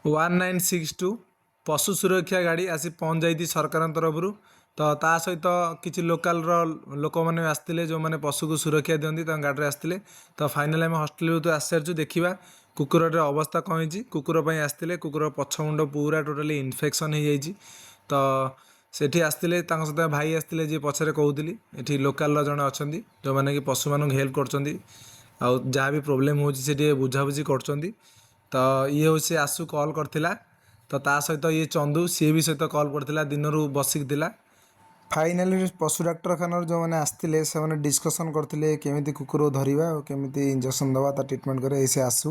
1962 ପଶୁ ସୁରକ୍ଷା ଗାଡ଼ି ଆସି ପହଞ୍ଚି ଯାଇଛି ସରକାରଙ୍କ ତରଫରୁ। ତ ତା ସହିତ କିଛି ଲୋକାଲର ଲୋକମାନେ ଆସିଥିଲେ, ଯେଉଁମାନେ ପଶୁକୁ ସୁରକ୍ଷା ଦିଅନ୍ତି, ତାଙ୍କ ଗାଡ଼ିରେ ଆସିଥିଲେ। ତ ଫାଇନାଲି ଆମେ ହଷ୍ଟେଲ ଭିତରୁ ଆସିସାରିଛୁ। ଦେଖିବା କୁକୁରର ଅବସ୍ଥା କ'ଣ ହେଇଛି। କୁକୁର ପାଇଁ ଆସିଥିଲେ। କୁକୁର ପଛ ମୁଣ୍ଡ ପୁରା ଟୋଟାଲି ଇନଫେକ୍ସନ୍ ହେଇଯାଇଛି। ତ ସେଠି ଆସିଥିଲେ, ତାଙ୍କ ସହିତ ଭାଇ ଆସିଥିଲେ, ଯିଏ ପଛରେ କହୁଥିଲି। ଏଠି ଲୋକାଲର ଜଣେ ଅଛନ୍ତି, ଯେଉଁମାନେ କି ପଶୁମାନଙ୍କୁ ହେଲ୍ପ କରୁଛନ୍ତି ଆଉ ଯାହା ବି ପ୍ରୋବ୍ଲେମ୍ ହେଉଛି ସେ ଟିକେ ବୁଝାବୁଝି କରୁଛନ୍ତି। ତ ଇଏ ହେଉଛି ଆସୁ, କଲ୍ କରିଥିଲା। ତ ତା ସହିତ ଇଏ ଚନ୍ଦୁ, ସିଏ ବି ସହିତ କଲ୍ କରିଥିଲା, ଦିନରୁ ବସିକି ଥିଲା। ଫାଇନାଲି ପଶୁ ଡାକ୍ତରଖାନାରୁ ଯେଉଁମାନେ ଆସିଥିଲେ, ସେମାନେ ଡିସ୍କସନ୍ କରିଥିଲେ କେମିତି କୁକୁରକୁ ଧରିବା ଆଉ କେମିତି ଇଞ୍ଜେକ୍ସନ୍ ଦେବା, ତା ଟ୍ରିଟମେଣ୍ଟ କରିବା। ଏଇ ସେ ଆସୁ,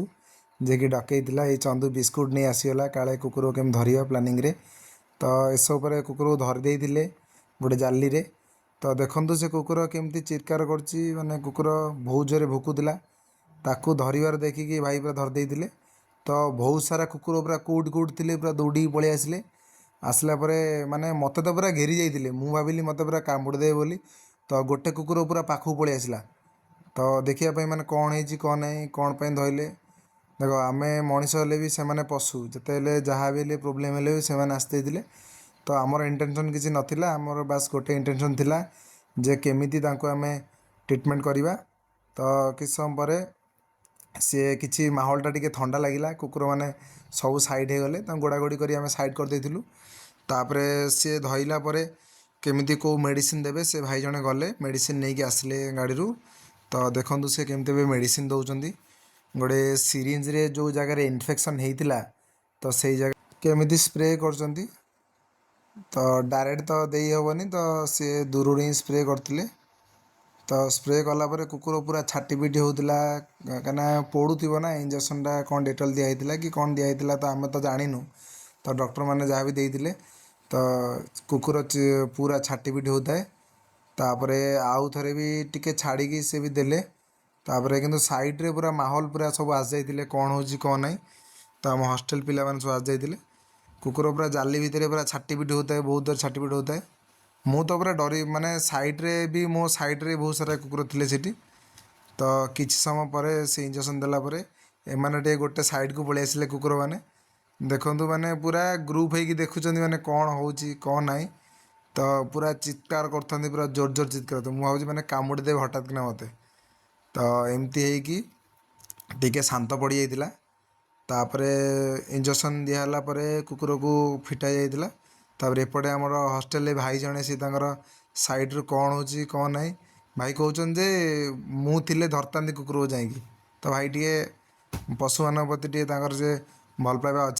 ଯିଏକି ଡକେଇଥିଲା। ଏଇ ଚନ୍ଦୁ ବିସ୍କୁଟ୍ ନେଇ ଆସିଗଲା, କାଳେ କୁକୁରକୁ କେମିତି ଧରିବା ପ୍ଲାନିଂରେ। ତ ଏସବୁ ପରେ କୁକୁରକୁ ଧରି ଦେଇଥିଲେ ଗୋଟେ ଜାଲିରେ। ତ ଦେଖନ୍ତୁ, ସେ କୁକୁର କେମିତି ଚିତ୍କାର କରୁଛି। ମାନେ କୁକୁର ବହୁତ ଜୋରେ ଭୁକୁଥିଲା। ତାକୁ ଧରିବାର ଦେଖିକି ଭାଇ ପୁରା ଧରି ଦେଇଥିଲେ। ତ ବହୁତ ସାରା କୁକୁର ପୁରା କେଉଁଠି କେଉଁଠି ଥିଲେ, ପୁରା ଦୌଡ଼ିକି ପଳେଇ ଆସିଲେ। ଆସିଲା ପରେ ମାନେ ମୋତେ ତ ପୁରା ଘେରି ଯାଇଥିଲେ। ମୁଁ ଭାବିଲି ମୋତେ ପୁରା କାମୁଡ଼ି ଦେବେ ବୋଲି। ତ ଗୋଟେ କୁକୁର ପୁରା ପାଖକୁ ପଳେଇ ଆସିଲା ତ ଦେଖିବା ପାଇଁ, ମାନେ କ'ଣ ହେଇଛି, କ'ଣ ନାହିଁ, କ'ଣ ପାଇଁ ଧଇଲେ। ଦେଖ, ଆମେ ମଣିଷ ହେଲେ ବି ସେମାନେ ପଶୁ। ଯେତେ ହେଲେ, ଯାହା ବି ହେଲେ, ପ୍ରୋବ୍ଲେମ୍ ହେଲେ ବି ସେମାନେ ଆସି ଦେଇଥିଲେ। ତ ଆମର ଇଣ୍ଟେନସନ୍ କିଛି ନଥିଲା। ଆମର ବାସ୍ ଗୋଟେ ଇଣ୍ଟେନସନ୍ ଥିଲା ଯେ କେମିତି ତାଙ୍କୁ ଆମେ ଟ୍ରିଟମେଣ୍ଟ କରିବା। ତ କିଛି ସମୟ ପରେ ସିଏ କିଛି ମାହୋଲଟା ଟିକେ ଥଣ୍ଡା ଲାଗିଲା। କୁକୁରମାନେ ସବୁ ସାଇଡ଼୍ ହେଇଗଲେ। ତାଙ୍କୁ ଗୋଡ଼ାଗୋଡ଼ି କରି ଆମେ ସାଇଡ଼୍ କରିଦେଇଥିଲୁ। ତାପରେ ସିଏ ଧଇଲା ପରେ କେମିତି କେଉଁ ମେଡ଼ିସିନ୍ ଦେବେ, ସେ ଭାଇ ଜଣେ ଗଲେ, ମେଡ଼ିସିନ୍ ନେଇକି ଆସିଲେ ଗାଡ଼ିରୁ। ତ ଦେଖନ୍ତୁ, ସେ କେମିତି ଏବେ ମେଡ଼ିସିନ୍ ଦେଉଛନ୍ତି। ଗୋଟେ ସିରିଞ୍ଜରେ ଯେଉଁ ଜାଗାରେ ଇନଫେକ୍ସନ୍ ହେଇଥିଲା, ତ ସେଇ ଜାଗା କେମିତି ସ୍ପ୍ରେ କରୁଛନ୍ତି। ତ ଡାଇରେକ୍ଟ ତ ଦେଇ ହେବନି, ତ ସିଏ ଦୂରରୁ ହିଁ ସ୍ପ୍ରେ କରିଥିଲେ। ତ ସ୍ପ୍ରେ କଲା ପରେ କୁକୁର ପୁରା ଛାଟିପିଟି ହେଉଥିଲା, କାହିଁକିନା ପୋଡ଼ୁଥିବ ନା ଇଞ୍ଜେକ୍ସନ୍ଟା। କ'ଣ ଡେଟଲ୍ ଦିଆହେଇଥିଲା କି କ'ଣ ଦିଆହେଇଥିଲା, ତ ଆମେ ତ ଜାଣିନୁ। ତ ଡକ୍ଟରମାନେ ଯାହା ବି ଦେଇଥିଲେ, ତ କୁକୁର ପୁରା ଛାଟିପିଟି ହେଉଥାଏ। ତାପରେ ଆଉ ଥରେ ବି ଟିକେ ଛାଡ଼ିକି ସେ ବି ଦେଲେ। ତାପରେ କିନ୍ତୁ ସାଇଡ଼୍ରେ ପୁରା ମାହୋଲ ପୁରା ସବୁ ଆସିଯାଇଥିଲେ, କ'ଣ ହେଉଛି, କ'ଣ ନାହିଁ। ତ ଆମ ହଷ୍ଟେଲ ପିଲାମାନେ ସବୁ ଆସିଯାଇଥିଲେ। କୁକୁର ପୁରା ଜାଲି ଭିତରେ ପୁରା ଛାଟିପିଟି ହେଉଥାଏ, ବହୁତ ଜୋର ଛାଟିପିଟି ହେଉଥାଏ। ମୁଁ ତ ପୁରା ଡରି, ମାନେ ସାଇଡ଼୍ରେ ବି, ମୋ ସାଇଡ଼୍ରେ ବହୁତ ସାରା କୁକୁର ଥିଲେ ସେଠି। ତ କିଛି ସମୟ ପରେ ସେ ଇଞ୍ଜେକ୍ସନ୍ ଦେଲା ପରେ ଏମାନେ ଟିକେ ଗୋଟେ ସାଇଡ଼୍କୁ ପଳେଇ ଆସିଲେ। କୁକୁରମାନେ ଦେଖନ୍ତୁ, ମାନେ ପୁରା ଗ୍ରୁପ୍ ହେଇକି ଦେଖୁଛନ୍ତି, ମାନେ କ'ଣ ହେଉଛି, କ'ଣ ନାହିଁ। ତ ପୁରା ଚିତ୍କାର କରୁଥାନ୍ତି, ପୁରା ଜୋର ଜୋର ଚିତ୍କାର। ତ ମୁଁ ଭାବୁଛି ମାନେ କାମୁଡ଼ି ଦେବେ ହଠାତ୍ କିନା ମୋତେ। ତ ଏମିତି ହେଇକି ଟିକେ ଶାନ୍ତ ପଡ଼ିଯାଇଥିଲା। ତାପରେ ଇଞ୍ଜେକ୍ସନ୍ ଦିଆହେଲା ପରେ କୁକୁରକୁ ଫିଟା ଯାଇଥିଲା। ତାପରେ ଏପଟେ ଆମର ହଷ୍ଟେଲରେ ଭାଇ ଜଣେ, ସେ ତାଙ୍କର ସାଇଡ଼୍ରୁ କ'ଣ ହେଉଛି, କ'ଣ ନାହିଁ, ଭାଇ କହୁଛନ୍ତି ଯେ ମୁଁ ଥିଲେ ଧରିଥାନ୍ତି କୁକୁରକୁ ଯାଇକି। ତ ଭାଇ ଟିକେ ପଶୁମାନଙ୍କ ପ୍ରତି ଟିକେ ତାଙ୍କର ଯେ ଭଲ ପାଇବା ଅଛି।